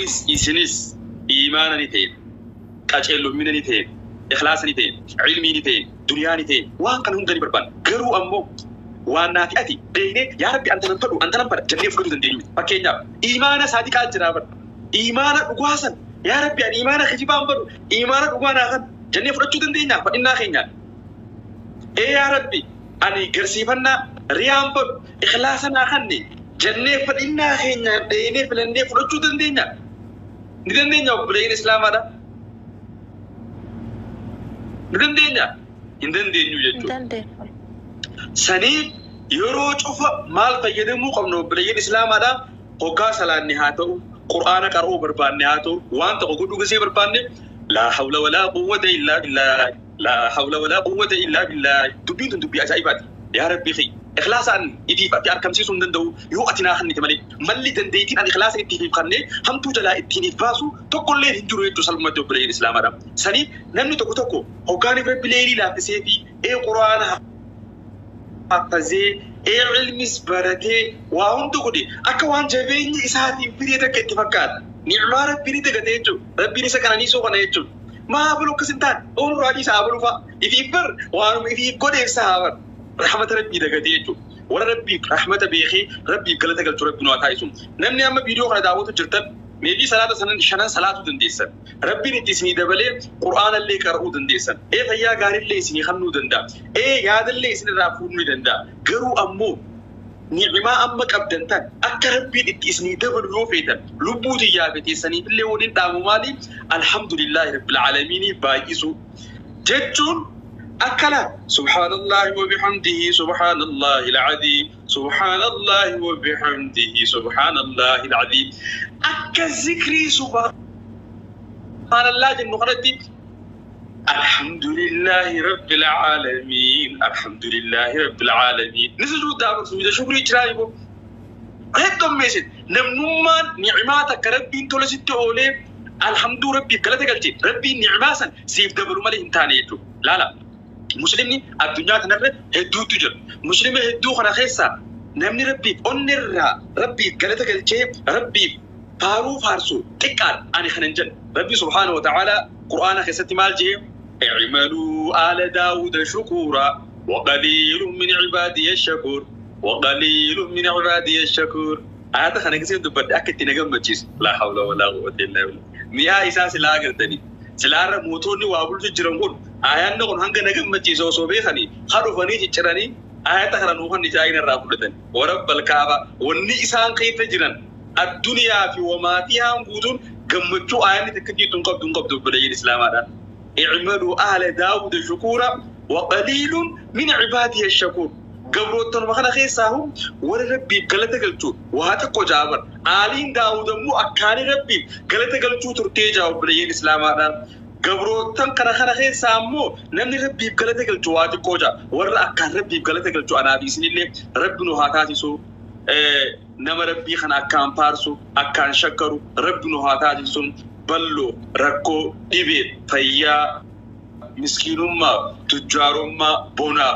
Anis isinis iimaana ni ta'e, qaceellommina ni ta'e, ikhlaasa ni ta'e, ilmii ni ta'e, duniyaa ni ta'e, waan kana hunda ni barbaanna. Garuu ammoo waan naafi ati beeknee yaa Rabbi anta nan fadhu anta nan fadha jennee fudhachuu dandeenyu. Fakkeenyaaf iimaana saadiqaa jira bara. Iimaana dhugaa san yaa Rabbi ani iimaana kijibaan fadhu iimaana dhugaa naa kan jennee fudhachuu dandeenya fadhinnaa keenyaan. Ee yaa Rabbi ani garsiifannaa riyaan fadhu ikhlaasa naa kanne jennee fadhinnaa keenyaan dheenee filannee fudhachuu dandeenya. Ni dandeenya obboleeyyiin Islaamaadha. Ni dandeenya. Hin dandeenyu jechuudha. Saniif yeroo cufa maal fayyadamuu qabnu obboleeyyiin Islaamaadha. Hoggaa salaanni haa ta'u, Qur'aana qara'uu barbaanne haa ta'u, waan tokko godhuu gisee barbaanne laa hawla walaa quwwata illaa billaah. Laa hawla walaa quwwata illaa billaah. Dubbiin tun dubbii ajaa'ibaati. Yaa Rabbi kiyya ikhlaasaan ifiif ati argamsiisuu hin danda'u yoo ati naa kennite malee. Malli dandeettiin ani ikhlaasa ittiin if kennee hamtuu jalaa ittiin if baasu tokkollee hin jiru jechuudha salphumatti obboleeyyiin Islaamaadha. Saniif namni tokko tokko hoggaaniif Rabbi leelii laaffisee fi ee Qur'aana haffazee ee ilmis baratee waa hunda godhe akka waan jabeenyi isaatiin fidee takka itti fakkaata. Ni'maa Rabbii ni dagate jechuudha. Rabbiin isa qananiisuu kana jechuudha. Maa abaluu akkas hin taane ooluu dhiisa abaluu fa'a. Ifiif bar waanuma ifiif godheef sa'a bar. Rahmata Rabbii dagatee jechuudha. Warra Rabbiif rahmata beekee Rabbiif galata galchu Rabbi nu haa taasisu. Namni amma viidiyoo kana daawwatu jirtan meebii salaata shanan salaatuu dandeessan. Rabbiin itti isinii dabalee Qur'aana illee qara'uu dandeessan. Ee fayyaa gaariillee isinii kennuu danda'a. Ee yaadallee isinirraa fuudhuu ni danda'a. Garuu ammoo ni'imaa amma qabdan tan akka Rabbiin itti isinii dabalu yoo feetan lubbuu tiyyaa fi teessaniif illee waliin dhaamu maali? Alhamdulillaahi Rabbil aalamiinii baay'isuu jechuun akkana subhaanallahi wa bihamdihi subhaanallahi al-aziim subhaanallahi wa bihamdihi subhaanallahi al-aziim akka zikrii subhaanallah jennu kanatti alhamdulillahi rabbil aalamiin alhamdulillahi rabbil aalamiin ni sujuuddaa bar sujuuda shukrii jiraa iboo heddommeessit namnummaan ni'imaa takka Rabbiin tola sitti oolee alhamduu Rabbiif galata galche Rabbiin ni'imaa san siif dabalu malee hin taane jechuudha. Laala muslimni addunyaa kanarra hedduutu jira. Muslima hedduu kana keessaa namni Rabbiif onnirraa Rabbiif galata galchee Rabbiif faaruu faarsu xiqqaadha ani kanan jedhu. Rabbi subhaanahu wa ta'ala Qur'aana keessatti maal jee? I'maluu aala Daawuda shukuura wa qaliilun min cibaadiya shakuur wa qaliilun min cibaadiya shakuur. Ayata kana keessatti dubbadhe akka itti na gammachiisu. Laa hawla walaa quwwata illaa billah. Mi'aa isaa silaa agartanii. Silaarra mootonni waa bulchu jiran kun ayaanni kun hanga na gammachiisu osoo beekanii ha dhufanii cicciranii ayata kana nuu kan ijaa'ina irraa fudhatan. Warabbal kaaba wanni isaan keessa jiran addunyaa fi wamaa fiihaan guutuun gammachuu ayaanni takka jiitu hin qabdu hin qabdu obboleeyyiin Islaamaadha. I'maluu aala Daawuda shukuura wa qaliilun min cibaadiya shakuur. Gabroottanuma kana keessaa warra Rabbiif galata galchu waa xiqqoo jaabar. Aaliin Daawud ammoo akkaanii Rabbiif galata galchuu turtee jaa obboleeyyiin Islaamaadha. Gabroottan kana keessaa ammoo namni Rabbiif galata galchu waa xiqqoo jaa. Warra akkaan Rabbiif galata galchu anaa fi isinillee Rabbi nu haa taasisu. Nama Rabbii kana akkaan faarsu akkaan shakkaru Rabbi nu haa taasisu. Balloo rakkoo dhibee fayyaa miskiinummaa tujjaarummaa bonaa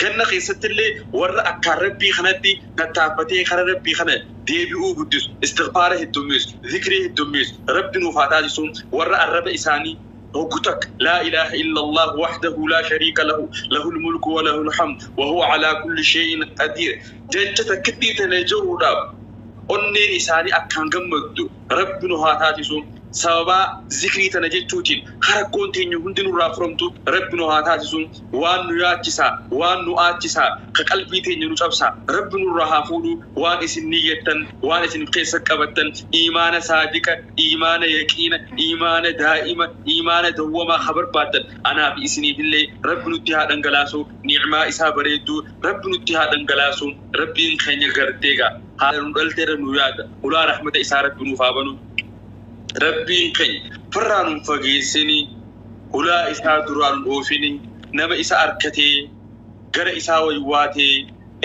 ganna keessatti illee warra akkaan Rabbii kanatti tattaaffatee kara Rabbii kana deebi'uu guddisu istighfaara heddummeessu zikrii heddummeessu Rabbi nuuf haa taasisu. Warra arraba isaanii hoggu takka laa ilaaha illa Allah wahdahu laa shariika lahu lahul mulku wa lahul hamd wa huwa alaa kulli shay'in qadiir jecha takkittii tana jiruudhaaf onneen isaanii akkaan gammaddu Rabbi nu haa taasisu. Sababaa zikrii tana jechuutiin rakkoon teenya hundi nurraa furamtu Rabbi nu haa taasisu. Waan nu yaachisaa waan nu aachisaa ka qalbii teenya nu cabsaa Rabbi nurraa haa fuudhu. Waan isin niyyattan waan isin keessa qabattan iimaana saadiqa iimaana yaqiina iimaana daa'ima iimaana dawwamaa ka barbaaddan anaa fi isiniifillee Rabbi nutti haa dhangalaasu. Ni'maa isaa bareedduu Rabbi nutti haa dhangalaasu. Rabbiin keenya gartee gaa haala nu dhalteerra nu yaada ulaa rahmata isaa Rabbi nuuf haa banu. Rabbiin keenya firraa nun fageessini ulaa isaa duraan oofini nama isa arkatee gara isaa waywaatee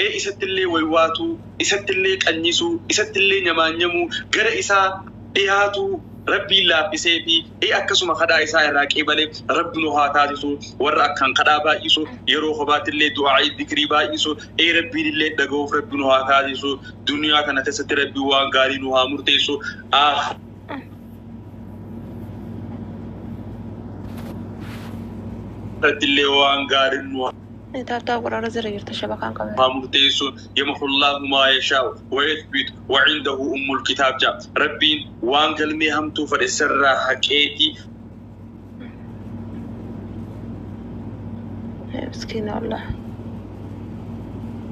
ee isattillee waywaatuu isattillee qanyisuu isattillee nyamaanyamuu gara isaa dhiyaatuu Rabbiin laaffisee fi ee akkasuma kadhaa isaa irraa qeebalee Rabbi nu haa taasisu. Warra akkaan kadhaa baay'isu yeroo kophaattillee du'aa'ii dhikrii baay'isu ee Rabbiin illee dhaga'uuf Rabbi nu haa taasisu. Duniyaa kana keessatti Rabbi waan gaarii nu haa murteessu. Irratti illee waan gaariin nu Tap tap godhaa jira jirta shabakaan qabe. Haa murteessu. Yamhullaahu maa yashaa'u wa yuthbitu wa indahu ummul kitaab ja'a. Rabbiin waan galmee hamtuu fedhe sirraa haqeeti. Miskiina wallah.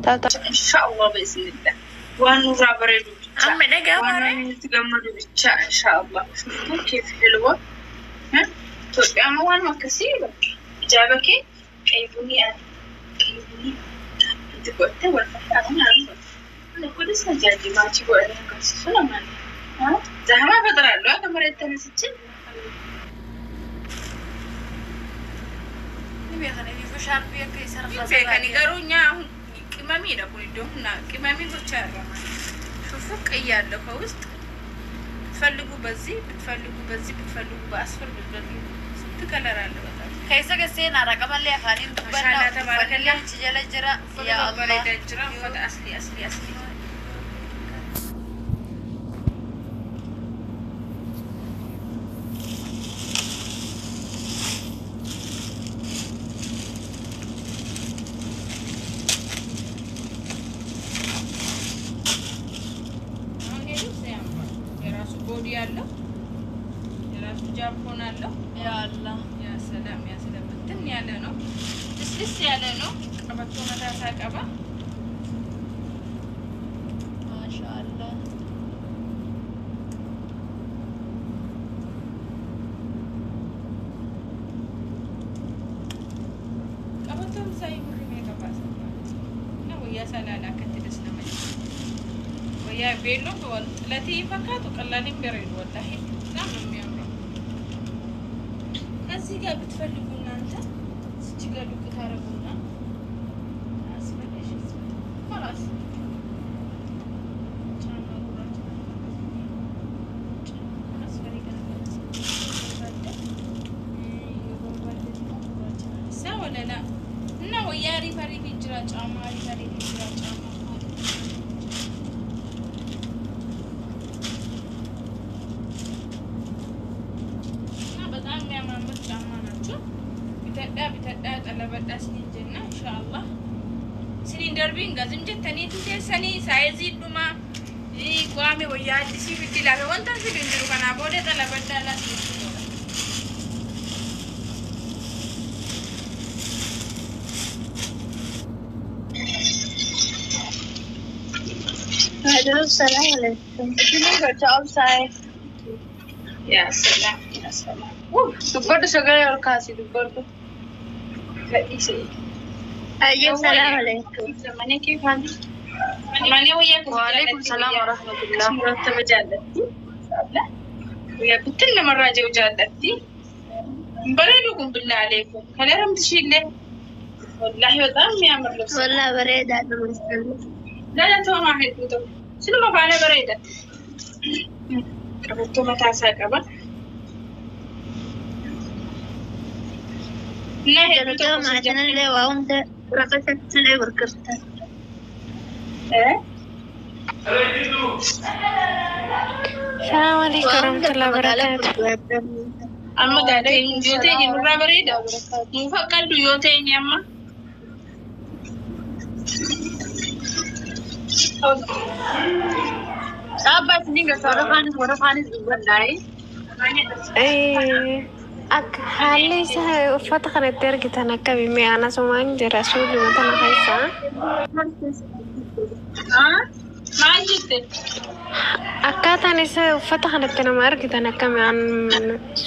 Tap tap. Inshaallah biiznillah. Waan nurraa bareedu bicha. Amma dhagaa Waan maare. namni nutti gammadu bicha inshaallah. Shuftuu keef hilwa. Itoophiyaan waan akkasii bakka ijaaba kee qaybunii ani qaybunii itti godhattee wal fakkaatu naannoo. Kun kunis tajaajilaachi godhanii agarsiisu namaan. Zahamaa faxaraallu akka bareettanis Ni beekan iyyuu shaarbii akka isa Hin beekani garuu nyaa qimamiidha kun iddoo humna qimamii gochaa irra ሹፉ ቀይ አለው ከውስጥ ብትፈልጉ በዚህ ብትፈልጉ በዚህ ብትፈልጉ በአስፈር ብትፈልጉ ስንት ከለር አለ። በጣም Keessa gassee naara qaballee afaaniin dubbannaa Mashallah, tabarakallah. achi jala jira. Yaa Allah. bareedaa jira uffata asli asli asli. አሁን ይሄ ልብስ ያምራል። የራሱ body አለው፣ የራሱ ጃፖን አለው። Yaa Allah. ያ ሰላም ያ ሰላም እንትን ያለ ነው፣ ልስልስ ያለ ነው። ቀበቶ መታሳ ቀባ Mashallah. ቀበቶም ሳይ ብር meeqa baasa እና ወያ ሰላላ akkatti ደስ nama jedhu ወያ ቤሎ ጥለቴ fakkaatu ቀላልም በሬዱ ወላሂ በጣም ነው የሚያምረው። ከዚህ ጋር ብትፈልጉ እናንተ እዚች ጋር ዱቅ ታረጉና አስፈልሽ خلاص ጫማ ጉራጭ ወለላ እና ወያ አሪፍ አሪፍ jira ጫማ አሪፍ አሪፍ jira ጫማ እና በጣም የሚያማምር ጫማ ናቸው። Bitadhaa bitadhaa xalabadhaa sinin jenna inshaallah. Sinin darbiin gazim jettaniitu teessanii saayizii dhuma qaame wayyaa addisii fitti laafe wanta si hin jiru kanaa booda xalabadhaa laa sinitti tola. Salam alaikum. Isin gocha obsaa'e. Yaa salaam yaa salaam. Dubbadhu sagalee ol kaasi dubbadhu. Gadhiise. Ayyee salam alaikum. Zamanii kee faana. Zamanii wayyaa akkasii Waalaikum jaallatti salaam wayyaa wa rahmatullah. murattaba jaallatti. Wayyaa kuttin namarraa jiru jaallatti. Bareedu kun billaa aleekum. Kalaramti ishiillee. Wallaahi በጣም የሚያምር ልብስ ነው። Walaa bareedaadha mashallah. Galatoomaa hedduu tokko. Sinuma faana bareeda. Qabattoo mataa isaa qaba. እና hedduu tokko Galatoomaa si jaalladha. kanallee waa hunda raqasatti illee gurgurtan. Salaam alaikum Waa hunda warahmatullahi magaalaa wabarakatuh. gurgurtan. Amma gaa teenyu yoo teenye nurraa bareeda. Nuuf akka yoo teenye amma. Dhaabbaa isin gasa warra kaanis dubbadhaa. Akka haalli isaa uffata kanatti argitan akkami mi'aana sumaan jira suudhuma tana keessa. Maal jette? Akkaataan isaa uffata kanatti nama argitan akkami an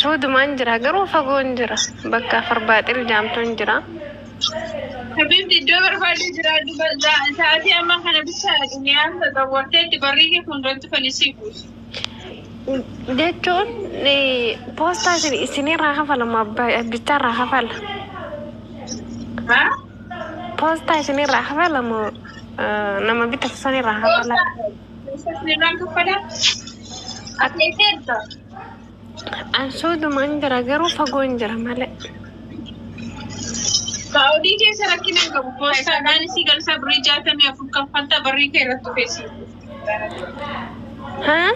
suudumaan jira garuu fagoon jira bakka farbaaxil jaamtuun jira. Habibti iddoo barbaadde jiraadhu sa'aatii ammaa kana bicha duniyaan taxawwarteetti barrii kee fuulduratti fanisii buusu. Jechuun poostaa isinirraa kafalamu abbicharraa kafala. Haa? Poostaa isinirraa kafalamu nama bitatu sanirraa kafala. Poostaa isinirraan kaffalaa? Ati eessa? An suudumaan jira garuu fagoon jira malee. Saa'udii keessa rakkina hin qabu. Poostaadhaan isii galsaa birrii 64 kaffaltaa barrii kee irratti dhufeessi. Haa?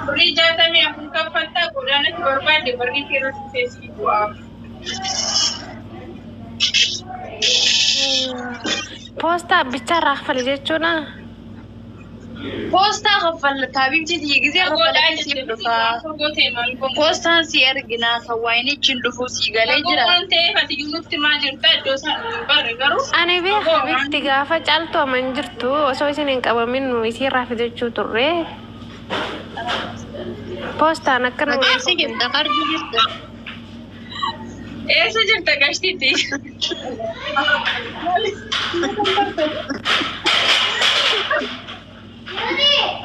Birrii 64 kaffaltaa godaanatti barbaadde barrii kee irratti dhufeessi bu'aa. Poostaa bichaa irraa kaffali jechuudha. Poostaa kaffalta habibti gisee kaffalatee siif dhufa. Fagoo ta'e maal goona? Poostaan si erginaa kan waayinichi hin dhufu si galee Fagoo jira. waan ta'eef ati iyyuu nutti maa jirta iddoo isaan hin barre garuu Ani beeka fagoo waan bitti gaafa caaltu aman jirtu osoo isin hin qabamin nu isiirraa fidachuu turre. Poostaan akka nu Eessa jirta? Qarjii jirta? Eessa jirta gashtiitti?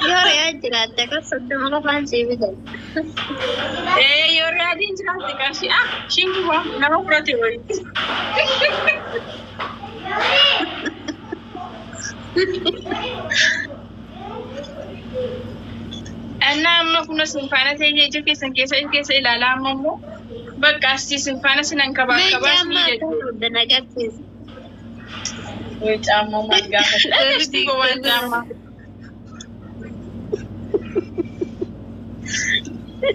Yoo re'aa jiraatte akka 30 qofaan sii bitan. Ee yoo riyaadiin jiraatte qarshii ah ishiin kun waan nama fudhate wayitti. Annaa amma kun sinfaana ta'ee ija keessan keessa ija keessa ilaalaa amma immoo bakka asii sinfaana sinan kabaa Mee kabaas ni caammaa jedhu. akka hunda na agarsiisi. Wai caammaa maal gaafadha? Gashtii koo waan caammaa.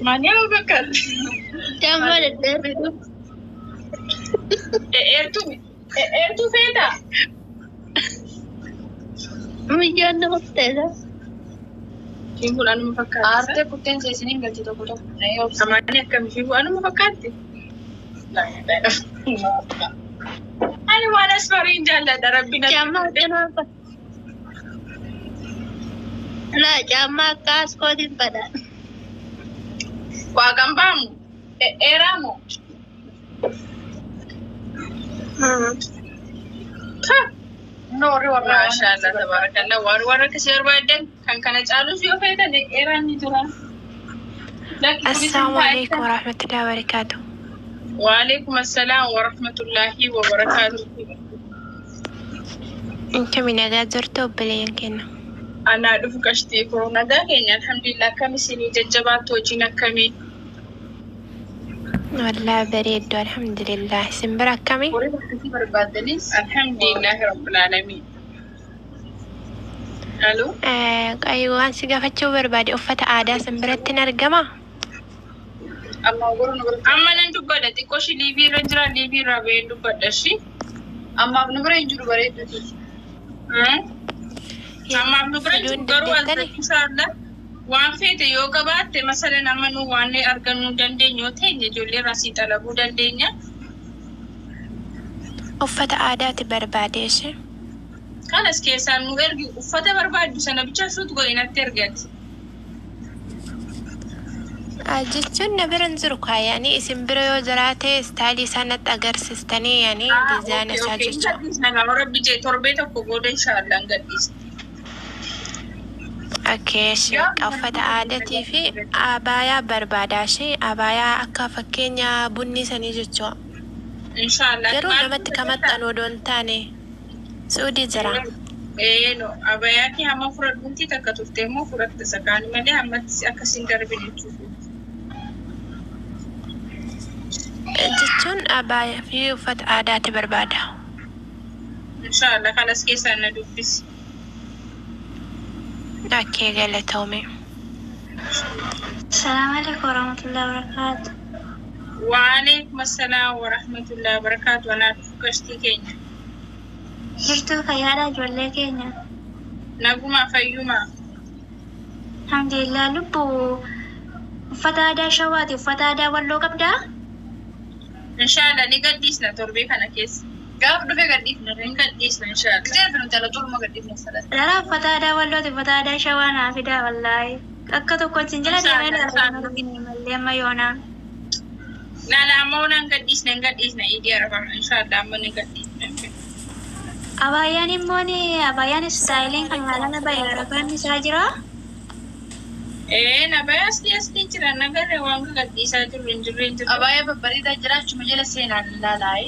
Maal yeroo fakkaatu? Caammaa dhedheertuu. Dheertuu dheertuu feetaa? Miyyoon nama ta'edha. Ishiin kun anuma fakkaatti. Aartee kutteen seesiniin galche tokko tokko. Na yoobsa. Amaani akkam ishiin kun anuma fakkaatti? Ani waan asfariin jaalladha rabbi na. Caammaa akkanaa fa. Laa caammaa akka askootiin fadha. Waa kan baamu dheeraamu. Noorri warra Maashaallah tabaarakallaa waan warra akkasii barbaadan kan kana caalus yoo feetan dheeraan ni jira. Lakki kunis hin Assalaamu alaikum faayidaan. warahmatullahi wabarakatuh. Waalaikum assalaam warahmatullaahi wabarakaatuh. Inta nagaa jirtu obboleeyyan keenya. Anaa dhufu qashtii koo nagaa keenya alhamdulillah akkam isinii jajjabaattu hojiin akkamii? Wallaahi bareeddu alhamdulillah. Isin bira akkamii? Horii akkasii barbaaddanis. Alhamdulillahi rabbil aalamiin. Aloo? Waan si gaafachuu barbaade uffata aadaa isin biratti hin argamaa? Amma ogoruu nu bira. Amma nan dubbadha xiqqoo shi liivii irra jira liivii irraa baheen dubbadha shi. Ammaaf nu bira hin jiru bareedduuti. Ammaaf nu bira hin Fiduu jiru hin garuu dandeettani? alhamdulillah waan feete yoo qabaatte masalan amma nu waan argannuu dandeenyu yoo ta'e ijoollee irraa sii xalabuu dandeenya. Uffata aadaati barbaade ishee. Kanas keessaan nu ergi uffata barbaaddu sana bicha suut godhi natti ergati. Jechuun na bira hin jiru kaayanii isin bira yoo jiraate istaayilii isaa natti agarsiistanii yaani diizaayina isaa jechuudha. Gadhiisna rabbi jee torbee tokko booda inshaallah hin gadhiisna. Okay, ishee uffata aadaatii fi abaayaa barbaadaa ishee abaayaa akka fakkeenya bunni sanii jechuudha. Inshaallah. Garuu namatti kan maxxanu odoo hin taane Suudii jira. Ee no abayaa kee hamma fudhadhuuti takka turte immoo fudhatte sakaan malee ammatti akkasiin darbine jechuudha. Jechuun abaayaa fi uffata aadaati barbaada. Inshaallah kanas keessaan na dubbisi. Okay, galatoome. Salaamu alaikum warahmatullahi wabarakatuh. Waalaikum assalaam warahmatullahi wabarakaatu. Anaa dhufu gashtii keenya. Jirtuu fayyaadha ijoollee keenya. Nagumaa fayyumaa. Alhamdulillah lubbu uffata aadaa shawaati uffata aadaa walloo qabdaa? Inshaallah ni gadhiisna torbee kana keessa. Gaafa dhufee gadhiifna. Ni gadhiisna inshaallah. Gisee nuti ala culma gadhiifna sadan. Dhala uffata aadaa wallooti uffata aadaa shawaa naa fidaa wallaahi. Akka tokkotti hin jala deemee ilaalaa argine mallee amma yoonaa. Laala amma onaan gadhiisna hin gadhiisna idii arfama inshaallah amma ni gadhiisna. Abaayyaan immoo ni abaayyaan istaayiliin kan haalana bahe arafaan isaa jira. Ee nabayaa asii asii jira nagarree waan gadhiisaa jirru hin jirre hin jirre. Abaayaa babbareedaa jiraachuma jala seenaan ilaalaayi.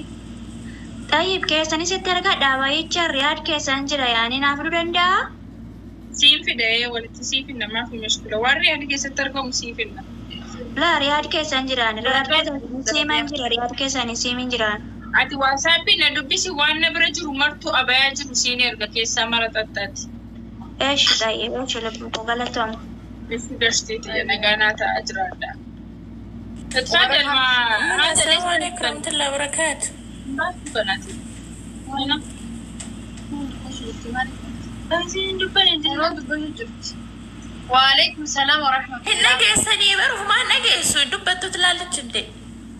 Xayyib keessanis itti argadha abaayyicha riyaad keessan jira yaani naaf fiduu danda'a? Siin fida ee walitti siin finna maaf mashkula warri yaada keessatti argamu siin finna. Laa riyaad keessan jiraan riyaad keessan siiman jira riyaad keessan siimin jiraan. Ati waasaappii na dubbisi waan na bira jiru martuu abayaa jiru siin erga keessaa mara xaxxaati. Eeshi xayyib eeshi lubbuu koo galatooma. Bifi gashtiiti nagaa naa ta'a jiraadha. تتفضل مع هذا السلام ليس عليكم ورحمة الله وبركاته. Baasuu kanaati. Waana. Taasiin dubbanne Yeroo dubbatu jirti. Waalaikum salaam wa Hin rahmatullah. dhageessanii barufumaan dhageessu dubbattutu laallachifte.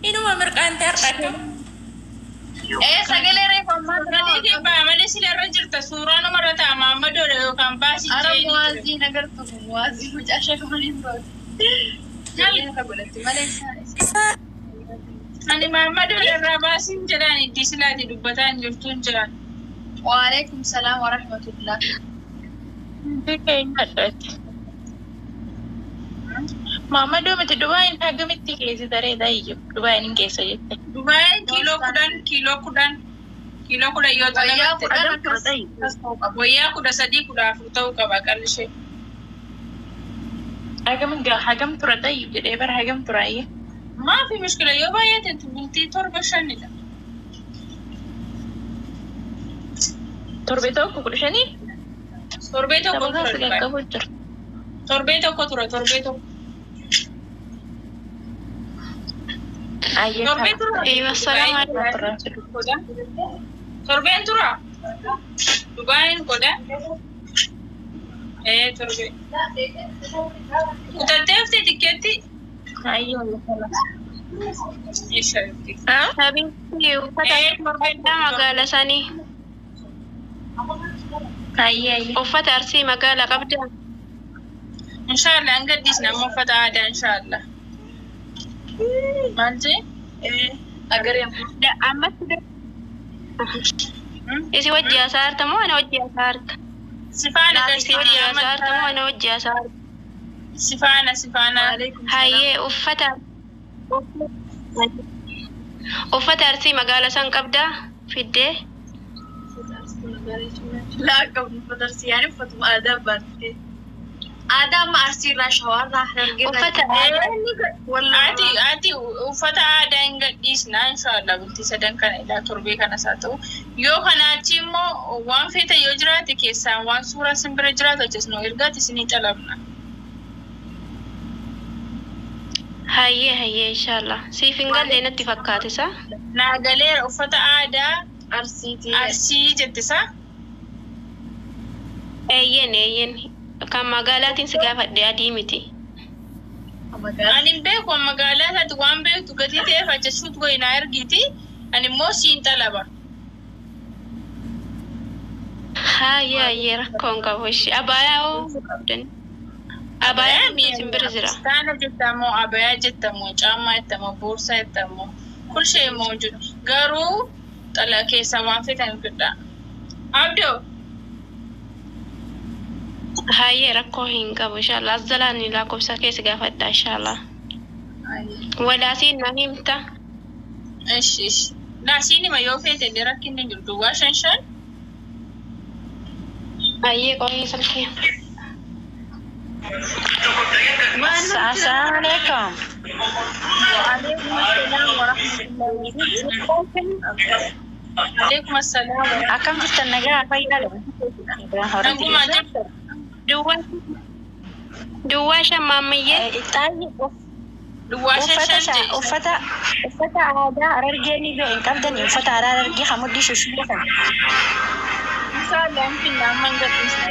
Inuma mirqaante har'a. Ee sagalee reefu ammaa Sagalee kee ba'a malee sila irra jirta. Suuraa namarra ta'a Maammadoodha yookaan baasii Ara jeeni ture. muwaazii nagartu muwaazii mucaa shakamaniin baatu. Sagalee irra godhatti malee isaan. Ani Maammadoodha irraa baasiin jedhaan iddii silaati dubbataa hin jirtuun jedhaan. Waalaikum salaam wa rahmatullah. Maammadoo miti Dubaayin hagamitti keessa taree daayyoo Dubaayin hin keessa jette. Dubaayin kiiloo 10 kiiloo 10 kiiloo 10 yoo Wayyaa xalabatte 10 akkas ta'uu qaba. wayyaa 13 14 ta'uu qaba qalli ishee. Hagam tura daayyoo jedhee bara hagam turaayyee. Maafi mushkila yoo baay'ate bultii 7 5dha. Torbee tokko 15? Torbee tokko Sabakaa tura si Dubaayin. qaqqabu jira. Torbee tokko tura torbee tokko. Ayyee Torbee tura. Assalaamu Godha. Torbeen tura. Dubaayin godha. Ee torbee. Kutattee haftee tikkeetti. Ayyee. Isheetti. Habiibti uffata Ee torbeen aadaa magaala sanii. Ayyee ayyee. Uffata arsii magaala qabdaa? Inshaallah an gaddisna amma uffata aadaa inshaallah. Maal jee? Agaree Ammatti isi wajji haasaa harta moo ana wajji haasaa harta? Sifaana Isi wajji haasaa harta moo ana wajji haasaa harta? Sifaana sifaana. Waalaikum salaam. Hayyee uffata arsii magaala san qabdaa fiddee? Laa qabnu uffata arsii yaani uffatuma aadaa baattee. Aadaa amma arsiirraa shawaarraa harargeerraa. Uffata Ati ati uffata aadaa hin gadhiisna inshaallah bultii sadan kana ilaa torbee kanas haa ta'u. Yoo kana achi immoo waan feete yoo jiraate keessaan waan suuraa simbira jiraatu achis nu ergaati isinii calabna. Hayyee hayyee inshaallah. Siif hin galle natti fakkaate sa? Naa galeera uffata aadaa Arsiitii. arsii jette sa? Eeyyen eeyyen. Kan magaalaatiin si gaafadhe adii miti. Ani hin beeku magaalaa isaatti waan beektu gatii ta'eef achisuut goyi naa ergiiti. Ani immoo siin xalaba. Hayyee hayyee rakkoon qabu ishee. Abaayaa hoo qabdan? Abaayaa simbira jira. Kiristaana jettamoo abayaa jettamoo caammaa jettamoo boorsaa jettamoo kulshee mawjud garuu xala keessaa waan feetan fidha. Abdoo Hayyee rakkoo hin qabu inshaallah. As jalaan lakkoofsa keessa gaafadha inshaallah. Walaasiin na himta. ishi ishi. Laasiin hima yoo feete illee rakkinni hin jiru duwwaa 5 5. Hayyee qorii salkee. Assalamu alaikum. Alaikum assalaam. Akkam jirtan nagaa fayyaadha? Nagumaa jirtu. Duwwaa 5 maammiyyee. Duwwaa 5 Uffata 5 jedhi. uffata uffata aadaa Harargee ni hin qabdani uffata aadaa Harargee hamuddii shushuudha kan. Inshallah hin finna amma hin gadhiisna.